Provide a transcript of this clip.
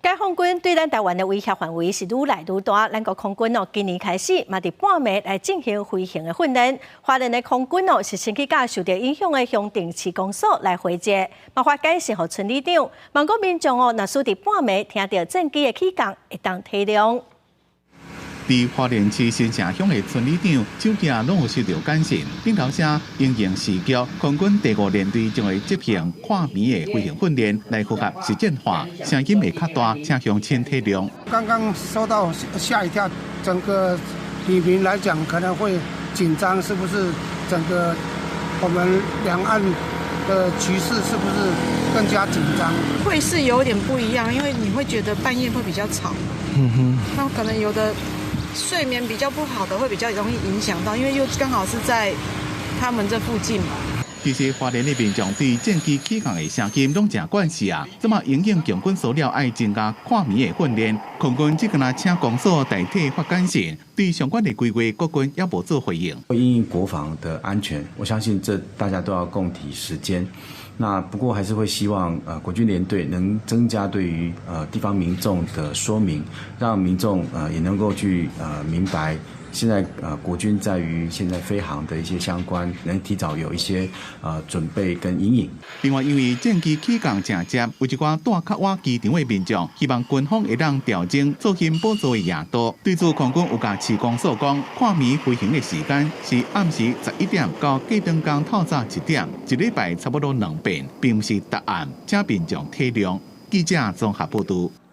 解放軍對咱台灣的威脅範圍是愈來愈大，咱國空軍哦，今年開始嘛佇半暝來進行飛行的訓練。花蓮的空軍哦，是先去佮受著影響的鄉鎮市公所來回接，嘛發簡訊予村里長，望講民眾哦，若使佇半暝聽著戰機的起降，會當體諒。佇花蓮市新城鄉的村里長手機攏有收著簡訊，頂頭聲因應時局，空軍第五聯隊將會執行跨暝的飛行訓練，來符合實戰化，聲音會較大，請鄉親體諒。剛剛收到嚇一跳，整個里民來講可能會緊張，是不是整個我們兩岸的局勢是不是更加緊張？會是有點不一樣，因為你會覺得半夜會比較吵。那可能有的睡眠比較不好的會比較容易影響到，因為又剛好是在他們這附近嘛。其實花蓮的民眾對戰機起降的聲音攏誠慣勢啊，這馬因應共軍需要愛增加跨暝的訓練，空軍只敢若請公所代替發簡訊，對相關的規劃，國軍猶無做回應。因應國防的安全，我相信這大家都要共體時艱。那不過還是會希望國軍聯隊能增加對於地方民眾的說明，讓民眾也能夠去明白現在國軍在於現在飛航的一些相關，能提早有一些準備跟因應。另外，因為戰機起降誠捷，有一寡蹛較倚機場的民眾，希望軍方會當調整做行補助的夜道。對此，空軍有共市公所講，跨暝飛行的時間是暗時11點到隔轉工透早1點，一禮拜差不多兩遍，並毋是逐暗，請民眾體諒。記者綜合報導。